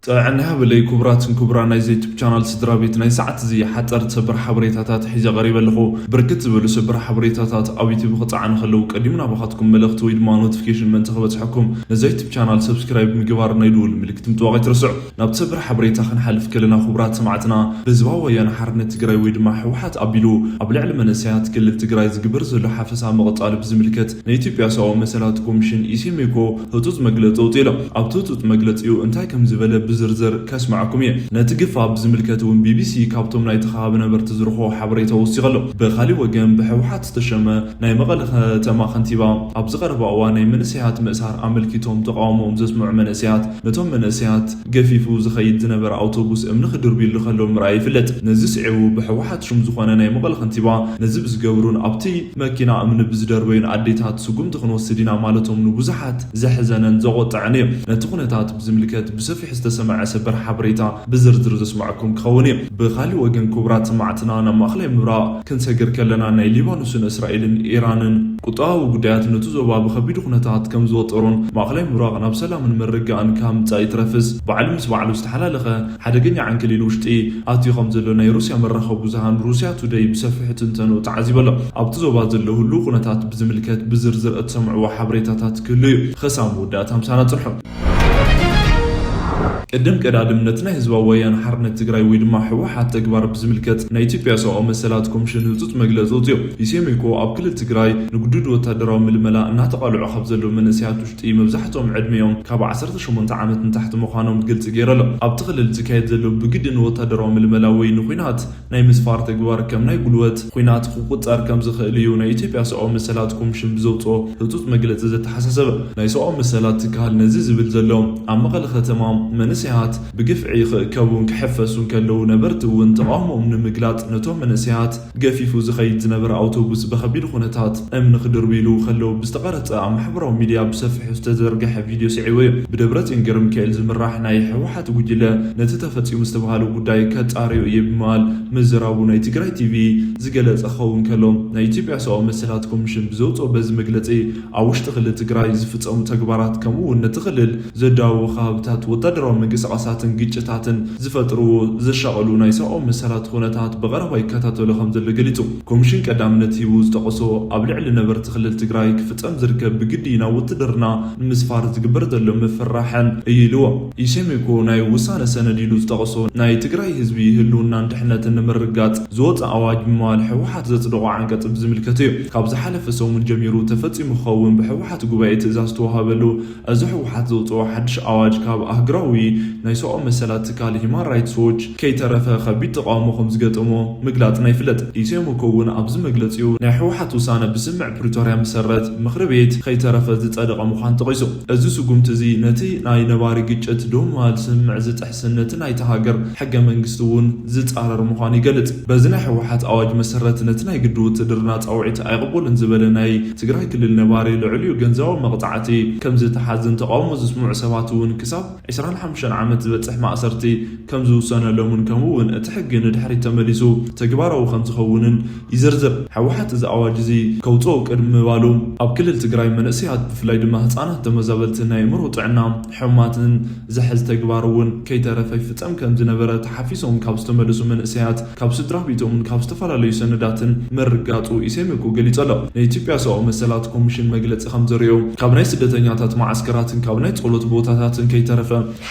ጥዕና ይሃበለይ ክቡራትን ክቡራን ናይዚ ዩቱብ ቻናል ስድራ ቤት፣ ናይ ሰዓት እዚ ሓፀርቲ ሰበር ሓበሬታታት ሒዘ ቀሪበ ኣለኹ። ብርክት ዝበሉ ሰበር ሓበሬታታት ኣብ ዩቱብ ክፀዓኑ ከለዉ ቀዲሙ ናባኻትኩም መልእኽቲ ወይ ድማ ኖቲፊኬሽን ምእንቲ ክበፅሐኩም ነዚ ዩቱብ ቻናል ሰብስክራይብ ምግባር ናይ ደወል ምልክት ምጥዋቕ ኣይትረስዑ። ናብቲ ሰበር ሓበሬታ ክንሓልፍ ከለና ክቡራት ሰማዕትና፣ ብህዝባዊ ወያነ ሓርነት ትግራይ ወይ ድማ ህወሓት ኣቢሉ ኣብ ልዕሊ መንእሰያት ክልል ትግራይ ዝግበር ዘሎ ሓፈሳ ምቕፃሉ ብዝምልከት ናይ ኢትዮጵያ ሰብኣዊ መሰላት ኮሚሽን ኢሰመኮ ህጹጽ መግለጺ ኣውጺኡ ኣሎ። ኣብቲ ህጹጽ መግለጺኡ እንታይ ከም ዝበለ ብዝርዝር ከስምዓኩም እየ። ነቲ ግፋ ብዝምልከት እውን ቢቢሲ ካብቶም ናይቲ ከባቢ ነበርቲ ዝረኸቦ ሓበሬታ ወሲኹ ኣሎ። ብኻሊእ ወገን ብህወሓት ዝተሸመ ናይ መቐለ ከተማ ከንቲባ ኣብዚ ቀረባ እዋን ናይ መንእሰያት ምእሳር ኣመልኪቶም ተቃውሞኦም ዘስምዑ መንእሰያት ነቶም መንእሰያት ገፊፉ ዝኸይድ ዝነበረ ኣውቶቡስ እምኒ ክድርብዩሉ ከለዉ ምርኣይ ይፍለጥ። ነዚ ስዒቡ ብህወሓት ሽም ዝኾነ ናይ መቐለ ከንቲባ ነዚ ብዝገብሩን ኣብቲ መኪና እምኒ ብዝደርበዩን ኣዴታት ስጉምቲ ክንወስድ ኢና ማለቶም ንብዙሓት ዘሕዘነን ዘቖጠዐን እዩ። ነቲ ኩነታት ብዝምልከት ብሰፊሑ ዝተሰምዐ ሰበር ሓበሬታ ብዝርዝር ዘስምዐኩም ክኸውን እዩ። ብኻሊእ ወገን ክቡራት ሰማዕትና ናብ ማእኸላይ ምብራቕ ክንሰግር ከለና ናይ ሊባኖስን እስራኤልን ኢራንን ቁጠባዊ ጉዳያት ነቲ ዞባ ብኸቢድ ኩነታት ከም ዝወጠሮን ማእኸላይ ምብራቕ ናብ ሰላምን ምርግጋእን ካብ ምጻእ ይትረፍስ ባዕሉ ምስ ባዕሉ ዝተሓላለኸ ሓደገኛ ዕንክሊል ውሽጢ ኣትዩ ከም ዘሎ ናይ ሩስያ መራኸቢ ብዙሃን ሩስያ ቱደይ ብሰፊሑ ትንተኑ ተዓዚቡ ኣሎ። ኣብቲ ዞባ ዘሎ ህሉው ኩነታት ብዝምልከት ብዝርዝር እትሰምዕዎ ሓበሬታታት ክህሉ እዩ። ኸሳብ መወዳእታ ምሳና ጽንሑ። ቅድም ቀዳድም ነቲ ናይ ህዝባዊ ወያነ ሓርነት ትግራይ ወይ ድማ ህወሓት ተግባር ብዝምልከት ናይ ኢትዮጵያ ሰብኣዊ መሰላት ኮሚሽን ህጹጽ መግለጺ ኣውጺኡ። ኢሰመኮ ኣብ ክልል ትግራይ ንግዱድ ወታደራዊ ምልመላ እናተቓልዑ ካብ ዘለዉ መንእሰያት ውሽጢ መብዛሕትኦም ዕድሜኦም ካብ ዓሰርተ ሸሞንተ ዓመት ንታሕቲ ምዃኖም ግልጺ ገይሩ ኣሎ። ኣብቲ ክልል ዝካየድ ዘሎ ብግዲ ንወታደራዊ ምልመላ ወይ ንኹናት ናይ ምስፋር ተግባር ከም ናይ ጉልበት ኹናት ክቑጸር ከም ዝኽእል እዩ ናይ ኢትዮጵያ ሰብኣዊ መሰላት ኮሚሽን ብዘውጽኦ ህጹጽ መግለጺ ዘተሓሳሰበ። ናይ ሰብኣዊ መሰላት ትካል ነዚ ዝብል ዘሎ፣ ኣብ መቐለ ከተማ መንእሰያት ብግፍዒ ክእከቡን ክሕፈሱን ከለዉ፣ ነበርቲ እውን ተቓውሞኦም ንምግላጽ ነቶም መንእሰያት ገፊፉ ዝኸይድ ዝነበረ ኣውቶቡስ ብኸቢድ ኩነታት እምኒ ክድርብይሉ ከለዉ ብዝተቐረጸ ኣብ ማሕበራዊ ሚድያ ብሰፊሑ ዝተዘርግሐ ቪድዮ ስዒቡ እዩ። ብደብረጽዮን ገብረሚካኤል ዝምራሕ ናይ ህወሓት ጉጅለ ነቲ ተፈጺሙ ዝተባህለ ጉዳይ ከጻርዮ እየ ብምባል ምዝራቡ ናይ ትግራይ ቲቪ ዝገለጸ ክኸውን ከሎ፣ ናይ ኢትዮጵያ ሰብኣዊ መሰላት ኮሚሽን ብዘውጽኦ በዚ መግለጺ ኣብ ውሽጢ ክልል ትግራይ ዝፍጸሙ ተግባራት ከምኡ እውን ነቲ ክልል ዘዳወቡ ከባብታት ወታደራዊ ምንቅስቓሳትን ግጭታትን ዝፈጥርዎ ዘሻቐሉ ናይ ሰብኣዊ መሰላት ኩነታት ብቐረባ ይከታተሎ ከም ዘሎ ገሊጹ። ኮሚሽን ቀዳምነት ሂቡ ዝጠቐሶ ኣብ ልዕሊ ነበርቲ ክልል ትግራይ ክፍጸም ዝርከብ ብግዲ ናብ ውትድርና ንምስፋር ዝግበር ዘሎ ምፍርራሕን እዩ ኢልዎ። ኢሰመኮ ናይ ውሳነ ሰነድ ኢሉ ዝጠቐሶ ናይ ትግራይ ህዝቢ ህልውናን ድሕነትን ንምርግጋጽ ዝወፀ ኣዋጅ ብምባል ህወሓት ዘጽደቖ ዓንቀጽ ብዝምልከት እዩ። ካብ ዝሓለፈ ሰሙን ጀሚሩ ተፈጺሙ ክኸውን ብህወሓት ጉባኤ ትእዛዝ ዝተዋሃበሉ እዚ ህወሓት ዘውፅኦ ሓድሽ ኣዋጅ ካብ ኣህጉራዊ ናይ ሰብኣዊ መሰላት ትካል ሂማን ራይትስ ዎች ከይተረፈ ከቢድ ተቃውሞ ከም ዝገጠሞ ምግላፅና ይፍለጥ። ኢሰመኮ እውን ኣብዚ መግለፂኡ ናይ ህወሓት ውሳነ ብስምምዕ ፕሪቶርያ መሰረት ምኽሪ ቤት ከይተረፈ ዝፀደቐ ምዃኑ ጠቒሱ። እዚ ስጉምቲ እዚ ነቲ ናይ ነባሪ ግጭት ደው ምባል ስምምዕ ዝጥሕስን ነቲ ናይታ ሃገር ሕገ መንግስቲ እውን ዝፃረር ምዃኑ ይገልፅ። በዚ ናይ ህወሓት ኣዋጅ መሰረት ነቲ ናይ ግዲ ውትድርና ፃውዒት ኣይቕበሉን ዝበለ ናይ ትግራይ ክልል ነባሪ ልዕሊኡ ገንዘባዊ መቕፃዕቲ ከም ዝተሓዝን ተቃውሞ ዘስምዑ ሰባት እውን ክሳብ ዕስራን ሓሙሽተን ዓመት ዝበፅሕ ማእሰርቲ ከም ዝውሰነሎምን ከምኡ እውን እቲ ሕጊ ንድሕሪት ተመሊሱ ተግባራዊ ከም ዝኸውንን ይዝርዝር። ህወሓት እዚ ኣዋጅ እዚ ከውፅኦ ቅድሚ ምባሉ ኣብ ክልል ትግራይ መንእሰያት ብፍላይ ድማ ህፃናት ተመዛበልቲ ናይ ኣእምሮ ጥዕና ሕሙማትን ዝሕዝ ተግባር እውን ከይተረፈ ይፍፀም ከም ዝነበረ ተሓፊሶም ካብ ዝተመለሱ መንእሰያት ካብ ስድራ ቤቶምን ካብ ዝተፈላለዩ ሰነዳትን ምርጋፁ ኢሰመኮ ገሊጹ ኣሎ። ናይ ኢትዮጵያ ሰብኣዊ መሰላት ኮሚሽን መግለጺ ከም ዘርእዮ ካብ ናይ ስደተኛታት መዓስከራትን ካብ ናይ ጸሎት ቦታታትን ከይተረፈ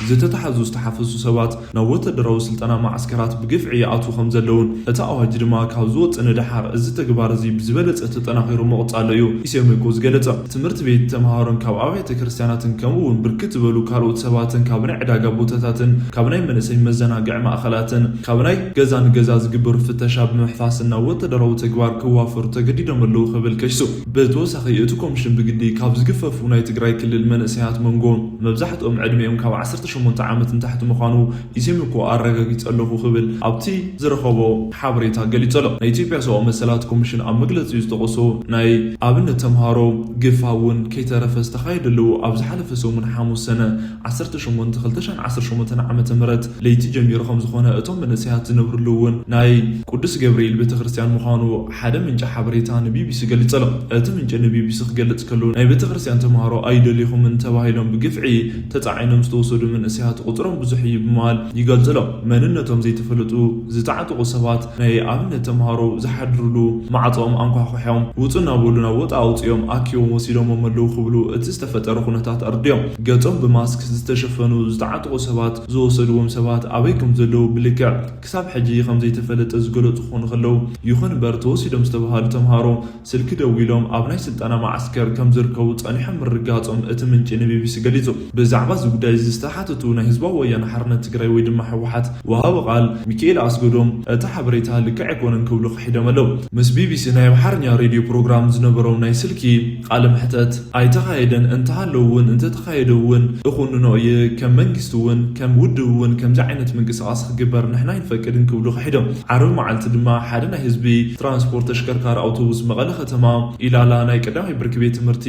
ዝተታሕዙ ዝተሓፈሱ ሰባት ናብ ወታደራዊ ስልጠና መዓስከራት ብግፍዒ ይኣትዉ ከም ዘለውን እቲ ኣዋጅ ድማ ካብ ዝወጽእ ንደሓር እዚ ተግባር እዚ ብዝበለጸ ተጠናኺሩ ምቕጻሉ እዩ ኢሰመኮ ዝገለጸ። ትምህርቲ ቤት ተምሃሮን ካብ ኣብያተ ክርስቲያናትን ከምኡ እውን ብርክት ዝበሉ ካልኦት ሰባትን ካብ ናይ ዕዳጋ ቦታታትን ካብ ናይ መንእሰይ መዘናግዒ ማእኸላትን ካብ ናይ ገዛ ንገዛ ዝግበሩ ፍተሻ ብምሕፋስን ናብ ወታደራዊ ተግባር ክዋፈሩ ተገዲዶም ኣለዉ ክብል ከሲሱ። ብተወሳኺ እቲ ኮሚሽን ብግዲ ካብ ዝግፈፉ ናይ ትግራይ ክልል መንእሰያት መንጎ መብዛሕትኦም ዕድሚኦም ካብ ዓሰርተ ሸሞንተ ዓመት ንታሕቲ ምዃኑ ኢሰመኮ ኣረጋጊጸ ኣለኹ ክብል ኣብቲ ዝረኸቦ ሓበሬታ ገሊጹ ኣሎ። ናይ ኢትዮጵያ ሰብኣዊ መሰላት ኮሚሽን ኣብ መግለጺኡ ዝጠቐሶ ናይ ኣብነት ተምሃሮ ግፋ እውን ከይተረፈ ዝተኻየደሉ ኣብ ዝሓለፈ ሰሙን ሓሙስ ሰነ ዓሰርተ ሸሞንተ ክልተ ሽሕን ዓሰርተ ሸሞንተን ዓመተ ምህረት ለይቲ ጀሚሩ ከም ዝኾነ እቶም መንእሰያት ዝነብርሉ እውን ናይ ቅዱስ ገብርኤል ቤተክርስትያን ምዃኑ ሓደ ምንጪ ሓበሬታ ንቢቢሲ ገሊጹ ኣሎ። እቲ ምንጪ ንቢቢሲ ክገልጽ ከሎ ናይ ቤተክርስትያን ተምሃሮ ኣይደልኹምን ተባሂሎም ብግፍዒ ተጻዒኖም ዝተወሰዱ መንእሰያት ቁጽሮም ብዙሕ እዩ ብምባል ይገልጹ ኣለዉ። መንነቶም ዘይተፈለጡ ዝተዓጠቑ ሰባት ናይ ኣብነት ተምሃሮ ዝሓድሩሉ ማዕጾኦም ኣንኳሕኲሖም ውጹ እናበሉ ናብ ወጻኢ ኣውጺኦም ኣኪቦም ወሲዶሞም ኣለዉ ክብሉ እቲ ዝተፈጠረ ኩነታት ኣርድዮም። ገጾም ብማስክ ዝተሸፈኑ ዝተዓጠቑ ሰባት ዝወሰድዎም ሰባት ኣበይ ከም ዘለዉ ብልክዕ ክሳብ ሕጂ ከም ዘይተፈለጠ ዝገለጹ ክኾኑ ከለዉ፣ ይኹን እምበር ተወሲዶም ዝተባህሉ ተምሃሮ ስልኪ ደዊሎም ኣብ ናይ ስልጠና መዓስከር ከም ዝርከቡ ጸኒሖም ምርግጋጾም እቲ ምንጪ ንቢቢሲ ገሊጹ። ብዛዕባ እዚ ጉዳይ ዝተሓተቱ ናይ ህዝባዊ ወያነ ሓርነት ትግራይ ወይ ድማ ህወሓት ወሃቢ ቃል ሚካኤል ኣስገዶም እቲ ሓበሬታ ልክዕ ኣይኮነን ክብሉ ክሒዶም ኣለዉ። ምስ ቢቢሲ ናይ ኣምሓርኛ ሬድዮ ፕሮግራም ዝነበሮም ናይ ስልኪ ቃለ መሕተት ኣይተኻየደን፣ እንተሃለዉ እውን እንተተኻየደ እውን እኹንኖ እየ፣ ከም መንግስቲ እውን ከም ውድብ እውን ከምዚ ዓይነት ምንቅስቃስ ክግበር ንሕና ኣይንፈቅድን ክብሉ ክሒዶም። ዓርቢ መዓልቲ ድማ ሓደ ናይ ህዝቢ ትራንስፖርት ተሽከርካሪ ኣውቶቡስ መቐለ ከተማ ኢላላ ናይ ቀዳማይ ብርኪ ቤት ትምህርቲ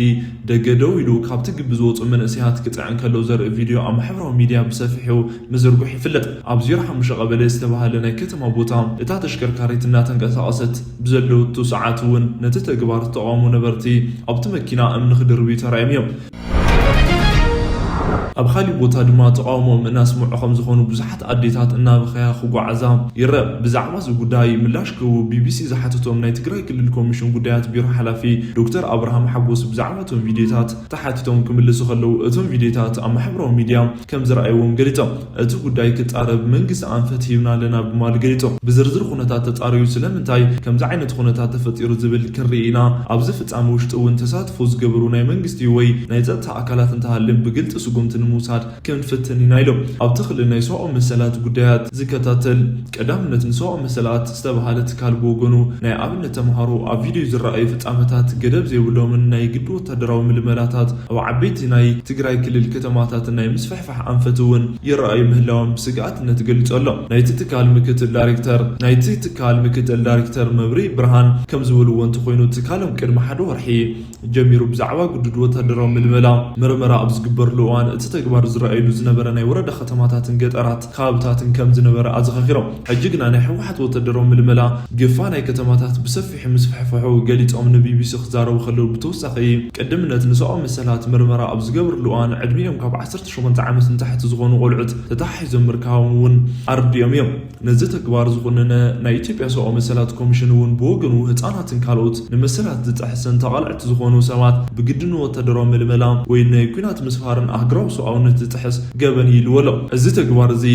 ደገ ደው ኢሉ ካብቲ ግቢ ዝወፁ መንእሰያት ክፅዕን ከሎ ዘርኢ ቪድዮ ኣብ ማሕበራዊ ሚድያ ብሰፊሑ ምዝርጉሕ ይፍለጥ። ኣብ ዜሮ ሓሙሽተ ቀበሌ ዝተባህለ ናይ ከተማ ቦታ እታ ተሽከርካሪት እናተንቀሳቐሰት ብዘለወቱ ሰዓት እውን ነቲ ተግባር ዝተቃወሙ ነበርቲ ኣብቲ መኪና እምኒ ክድርብዩ ተራእዮም እዮም። ኣብ ካሊእ ቦታ ድማ ተቃውሞኦም እናስምዑ ከም ዝኾኑ ብዙሓት ኣዴታት እናበኸያ ክጓዓዛ ይረአ። ብዛዕባ እዚ ጉዳይ ምላሽ ክህቡ ቢቢሲ ዝሓተቶም ናይ ትግራይ ክልል ኮሚሽን ጉዳያት ቢሮ ሓላፊ ዶክተር ኣብርሃም ሓጎስ ብዛዕባ እቶም ቪድዮታት ተሓቲቶም ክምልሱ ከለዉ፣ እቶም ቪድዮታት ኣብ ማሕበራዊ ሚድያ ከም ዝረኣይዎም ገሊጾም። እቲ ጉዳይ ክጻረ ብመንግስቲ ኣንፈት ሂብና ኣለና ብምባል ገሊጾም። ብዝርዝር ኩነታት ተጻርዩ ስለምንታይ ከምዚ ዓይነት ኩነታት ተፈጢሩ ዝብል ክንርኢ ኢና። ኣብዚ ፍጻመ ውሽጢ እውን ተሳትፎ ዝገበሩ ናይ መንግስቲ ወይ ናይ ጸጥታ ኣካላት እንተሃልዮም ብግልጺ ስጉምቲ ንምውሳድ ክንፍትን ኢና ኢሎም። ኣብቲ ክልል ናይ ሰብኣዊ መሰላት ጉዳያት ዝከታተል ቀዳምነት ንሰብኣዊ መሰላት ዝተባሃለ ትካል ብወገኑ ናይ ኣብነት ተምሃሮ ኣብ ቪድዮ ዝረኣዩ ፍጻመታት ገደብ ዘይብሎምን ናይ ግዲ ወታደራዊ ምልመላታት ኣብ ዓበይቲ ናይ ትግራይ ክልል ከተማታትን ናይ ምስፍሕፋሕ ኣንፈት እውን ይረኣዩ ምህላዎም ብስግኣትነት ገሊጹ ኣሎ። ናይቲ ትካል ምክትል ዳይሬክተር ናይቲ ትካል ምክትል ዳይሬክተር መብሪ ብርሃን ከም ዝበልዎ እንተኾይኑ ትካሎም ቅድሚ ሓደ ወርሒ ጀሚሩ ብዛዕባ ግዱድ ወታደራዊ ምልመላ ምርመራ ኣብ ዝግበርሉ እዋን እቲ ተግባር ዝረኣየሉ ዝነበረ ናይ ወረዳ ከተማታትን ገጠራት ከባብታትን ከም ዝነበረ ኣዘኻኺሮም። ሕጂ ግና ናይ ህወሓት ወታደራዊ ምልመላ ግፋ ናይ ከተማታት ብሰፊሑ ምስፍሕፍሑ ገሊጾም ንቢቢሲ ክዛረቡ ከለዉ ብተወሳኺ ቅድምነት ንሰብኣዊ መሰላት ምርመራ ኣብ ዝገብርሉ እዋን ዕድሚኦም ካብ ዓሰርተ ሸሞንተ ዓመት ንታሕቲ ዝኾኑ ቆልዑት ተተሓሒዞም ምርካቦም እውን ኣረዲኦም እዮም። ነዚ ተግባር ዝኹንነ ናይ ኢትዮጵያ ሰብኣዊ መሰላት ኮሚሽን እውን ብወገኑ ህፃናትን ካልኦት ንመሰላት ዝጥሕስን ተቓልዕቲ ዝኾኑ ሰባት ብግዲ ንወታደራዊ ምልመላ ወይ ናይ ኲናት ምስፋርን ኣህግራዊ ሰብኣውነት ዝጥሕስ ገበን እዩ ኢልዎ ኣሎ። እዚ ተግባር እዚ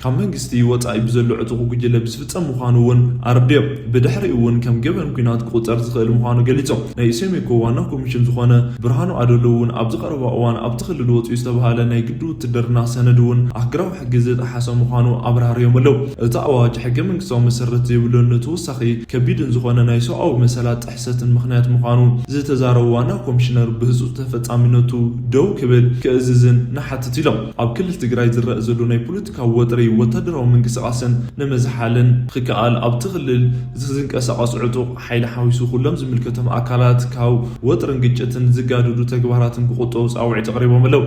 ካብ መንግስቲ ወጻኢ ብዘሎ ዕጡቕ ጉጅለ ብዝፍጸም ምዃኑ እውን ኣረዲኦም። ብድሕሪኡ እውን ከም ገበን ኲናት ክቑጸር ዝኽእል ምዃኑ ገሊጾም። ናይ ኢሰመኮ ዋና ኮሚሽን ዝኾነ ብርሃኑ ኣደሎ እውን ኣብዚ ቀረባ እዋን ኣብቲ ክልል ወጺኡ ዝተባህለ ናይ ግዲ ውትድርና ሰነድ እውን ኣህግራዊ ሕጊ ዝጠሓሰ ምዃኑ ኣብራርዮም ኣለዉ። እቲ ኣዋጅ ሕገ መንግስታዊ መሰረት ዘይብሉን ንተወሳኺ ከቢድን ዝኾነ ናይ ሰብኣዊ መሰላት ጥሕሰትን ምኽንያት ምዃኑ ዝተዛረቡ ዋና ኮሚሽነር ብህጹጽ ተፈጻሚነቱ ደው ክብል ክእዝዝን ንሓትት ኢሎም። ኣብ ክልል ትግራይ ዝረአ ዘሎ ናይ ፖለቲካዊ ወጥሪ ወታደራዊ ምንቅስቃስን ንምዝሓልን ክከኣል ኣብቲ ክልል ዝንቀሳቐስ ዕጡቕ ሓይሊ ሓዊሱ ኩሎም ዝምልከቶም ኣካላት ካብ ወጥርን ግጭትን ዝጋድዱ ተግባራትን ክቑጠቡ ጻውዒት ኣቕሪቦም ኣለዉ።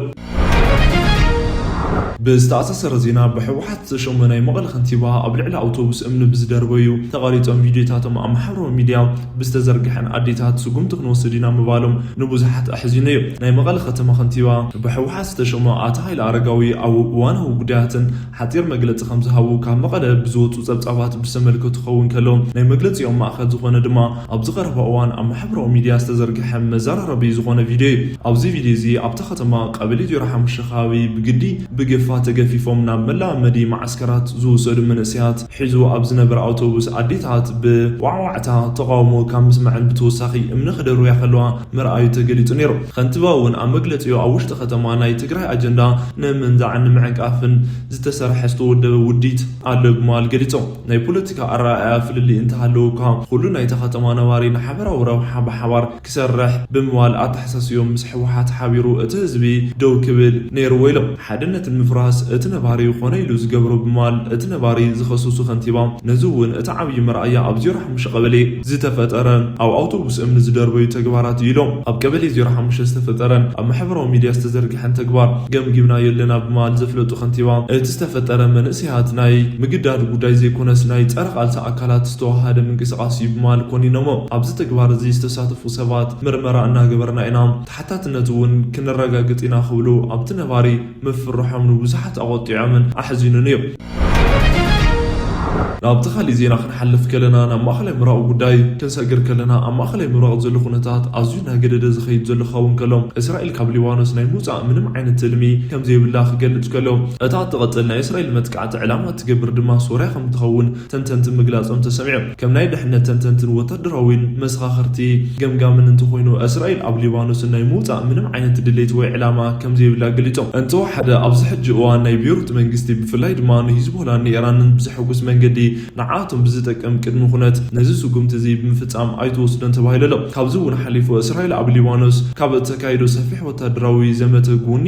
ብዝተኣሳሰረ ዜና ብህወሓት ዝተሸሙ ናይ መቐለ ከንቲባ ኣብ ልዕሊ ኣውቶቡስ እምኒ ብዝደርበዩ ተቐሪጾም ቪድዮታቶም ኣብ ማሕበራዊ ሚድያ ብዝተዘርግሐን ኣዴታት ስጉምቲ ክንወስድ ኢና ምባሎም ንብዙሓት ኣሕዚኑ እዩ። ናይ መቐለ ከተማ ከንቲባ ብህወሓት ዝተሸሙ ኣቶ ሃይለ ኣረጋዊ ኣብ እዋናዊ ጉዳያትን ሓፂር መግለፂ ከም ዝሃቡ ካብ መቐለ ብዝወፁ ፀብፃባት ብዝተመልከቱ ክኸውን ከሎ ናይ መግለፂኦም ማእኸል ዝኾነ ድማ ኣብዚ ቀረባ እዋን ኣብ ማሕበራዊ ሚድያ ዝተዘርግሐ መዘራረቢ ዝኾነ ቪድዮ እዩ። ኣብዚ ቪድዮ እዚ ኣብታ ከተማ ቀበሌ ዜሮ ሓሙሽተ ከባቢ ብግዲ ብግፋ ተገፊፎም ናብ መላመዲ መዓስከራት ዝውሰዱ መንእሰያት ሒዙ ኣብ ዝነበረ ኣውቶቡስ ኣዴታት ብዋዕዋዕታ ተቓውሞ ካብ ምስማዕን ብተወሳኺ እምኒ ክደርብያ ከለዋ ምርኣዩ ተገሊጹ ነይሩ። ከንቲባ እውን ኣብ መግለጺኡ ኣብ ውሽጢ ከተማ ናይ ትግራይ ኣጀንዳ ንምንዛዕን ንምዕንቃፍን ዝተሰርሐ ዝተወደበ ውዲት ኣሎ ብምባል ገሊጾም። ናይ ፖለቲካ ኣረኣእያ ፍልልይ እንተሃለወ እኳ ኩሉ ናይታ ከተማ ነባሪ ንሓበራዊ ረብሓ ብሓባር ክሰርሕ ብምባል ኣተሓሳስዮም ምስ ህወሓት ሓቢሩ እቲ ህዝቢ ደው ክብል ነይርዎ ኢሎም። ሓድነት ንምፍራስ እቲ ነባሪ ኮነ ኢሉ ዝገብሮ ብምባል እቲ ነባሪ ዝኸሰሱ ከንቲባ፣ ነዚ እውን እቲ ዓብዪ መርኣያ ኣብ ዜሮ ሓሙሽተ ቀበሌ ዝተፈጠረ ኣብ ኣውቶቡስ እምኒ ዝደርበዩ ተግባራት እዩ ኢሎም። ኣብ ቀበሌ ዜሮ ሓሙሽተ ዝተፈጠረን ኣብ ማሕበራዊ ሚድያ ዝተዘርግሐን ተግባር ገምጊምናዮ ኣለና ብምባል ዘፍለጡ ከንቲባ፣ እቲ ዝተፈጠረ መንእሰያት ናይ ምግዳድ ጉዳይ ዘይኮነስ ናይ ጸረ ቃልሲ ኣካላት ዝተዋሃደ ምንቅስቃስ እዩ ብምባል ኮኒኖሞ። ኣብዚ ተግባር እዚ ዝተሳተፉ ሰባት ምርመራ እናገበርና ኢና፣ ተሓታትነት እውን ክነረጋግጽ ኢና ክብሉ ኣብቲ ነባሪ ምፍርሖ ንብዙሓት ኣቖጢዖምን ኣሕዚኑን እዩ። ናብቲ ካሊእ ዜና ክንሓልፍ ከለና፣ ናብ ማእኸላይ ምብራቕ ጉዳይ ክንሰግር ከለና፣ ኣብ ማእኸላይ ምብራቕ ዘሎ ኩነታት ኣዝዩ እናገደደ ዝኸይድ ዘሎ ክኸውን ከሎ፣ እስራኤል ካብ ሊባኖስ ናይ ምውፃእ ምንም ዓይነት ትልሚ ከም ዘይብላ ክገልፅ ከሎ፣ እታ እትቐፅል ናይ እስራኤል መጥቃዕቲ ዕላማ እትገብር ድማ ሶርያ ከም ትኸውን ተንተንቲ ምግላፆም ተሰሚዑ። ከም ናይ ድሕነት ተንተንትን ወታደራዊን መሰኻኽርቲ ገምጋምን እንተኾይኑ፣ እስራኤል ኣብ ሊባኖስ ናይ ምውፃእ ምንም ዓይነት ድሌት ወይ ዕላማ ከም ዘይብላ ገሊፆም። እንተወሓደ ኣብዚ ሕጂ እዋን ናይ ቤሩት መንግስቲ ብፍላይ ድማ ንሂዝቦላን ንኢራንን ብዘሐጉስ መንገዲ ንዓቶም ብዝጠቅም ቅድሚ ኩነት ነዚ ስጉምቲ እዚ ብምፍጻም ኣይትወስዶን ተባሂሉ ኣሎ። ካብዚ እውን ሓሊፉ እስራኤል ኣብ ሊባኖስ ካብ እተካይዶ ሰፊሕ ወታደራዊ ዘመተ ጎኒ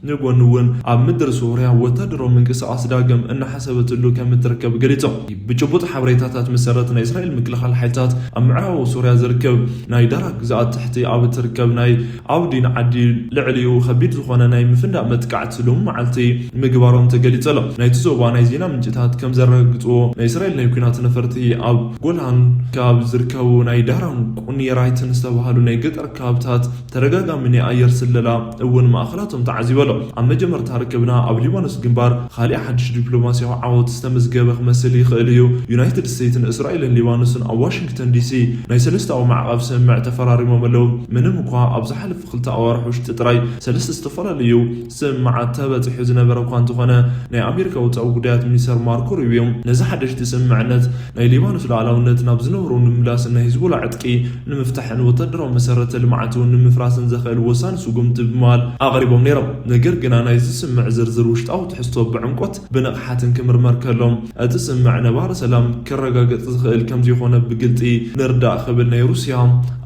ንጎኒ እውን ኣብ ምድሪ ሶርያ ወታደራዊ ምንቅስቃስ ዳግም እናሓሰበትሉ ከም እትርከብ ገሊጾም። ብጭቡጥ ሓበሬታታት መሰረት ናይ እስራኤል ምክልኻል ሓይልታት ኣብ ምዕራባዊ ሶርያ ዝርከብ ናይ ዳራ ግዝኣት ትሕቲ ኣብ እትርከብ ናይ ኣብ ዲን ዓዲ ልዕሊኡ ከቢድ ዝኾነ ናይ ምፍንዳእ መጥቃዕቲ ሎሚ መዓልቲ ምግባሮም ተገሊጹ ኣሎ። ናይቲ ዞባ ናይ ዜና ምንጭታት ከም ዘረጋግጽዎ፣ ናይ እስራኤል ናይ ኲናት ነፈርቲ ኣብ ጎላን ካብ ዝርከቡ ናይ ዳራን ቁኒራይትን ዝተባህሉ ናይ ገጠር ከባብታት ተደጋጋሚ ናይ ኣየር ስለላ እውን ማእኸላቶም ተዓዚቡ ኣሎ። ኣብ መጀመርታ ርክብና ኣብ ሊባኖስ ግንባር ካሊእ ሓድሽ ዲፕሎማሲያዊ ዓወት ዝተመዝገበ ክመስል ይኽእል እዩ። ዩናይትድ ስቴትስን እስራኤልን ሊባኖስን ኣብ ዋሽንግተን ዲሲ ናይ ሰለስታዊ ማዕቐብ ስምምዕ ተፈራሪሞም ኣለዉ። ምንም እኳ ኣብ ዝሓለፈ ክልተ ኣዋርሕ ውሽጢ ጥራይ ሰለስተ ዝተፈላለዩ ስምምዓት ተበፂሑ ዝነበረ እኳ እንተኾነ፣ ናይ ኣሜሪካ ወፃኢ ጉዳያት ሚኒስተር ማርኮ ሩቢዮ ነዚ ሓደሽቲ ስምምዕነት ናይ ሊባኖስ ሉዓላውነት ናብ ዝነበሮ ንምምላስን ናይ ሂዝቦላ ዕጥቂ ንምፍታሕን ወታደራዊ መሰረተ ልምዓት እውን ንምፍራስን ዘኽእል ወሳኒ ስጉምቲ ብምባል ኣቕሪቦም ነይሮም። ነገር ግና ናይዚ ስምምዕ ዝርዝር ውሽጣዊ ትሕዝቶ ብዕምቆት ብንቕሓትን ክምርመር ከሎ፣ እቲ ስምምዕ ነባሪ ሰላም ክረጋገጽ ዝኽእል ከም ዘይኮነ ብግልጺ ንርዳእ ክብል ናይ ሩስያ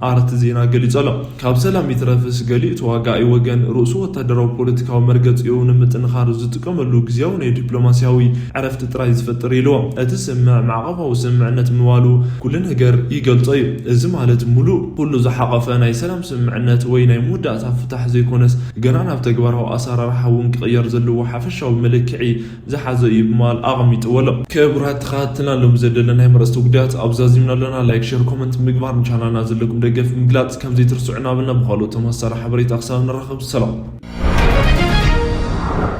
ኣርቲ ዜና ገሊጹ ኣሎ። ካብ ሰላም ይትረፍስ ገሊኡ ተዋጋኢ ወገን ርእሱ ወታደራዊ ፖለቲካዊ መርገጺኡ ንምጥንኻር ዝጥቀመሉ ግዝያዊ ናይ ዲፕሎማሲያዊ ዕረፍቲ ጥራይ ዝፈጥር ኢልዎ። እቲ ስምምዕ ማዕቐፋዊ ስምምዕነት ምባሉ ኩሉ ነገር ይገልጾ እዩ። እዚ ማለት ሙሉእ ኩሉ ዝሓቐፈ ናይ ሰላም ስምምዕነት ወይ ናይ መወዳእታ ፍታሕ ዘይኮነስ፣ ገና ናብ ተግባራዊ ኣሰራርሓ እውን ክቕየር ዘለዎ ሓፈሻዊ መለክዒ ዝሓዘ እዩ ብምባል ኣቐሚጥዎ ኣሎ። ክቡራት ተኸታተልና፣ ሎም ዘደለናይ መረፅቲ ጉዳያት ኣብዛዚምና ኣለና። ላይክ፣ ሼር፣ ኮመንት ምግባር፣ ንቻናልና ዘለኩም ደገፍ ምግላፅ ከም ዘይትርስዑ እናበልና፣ ብኻልኦት ተመሳሳሊ ሓበሬታ ክሳብ ንራኸብ ሰላም።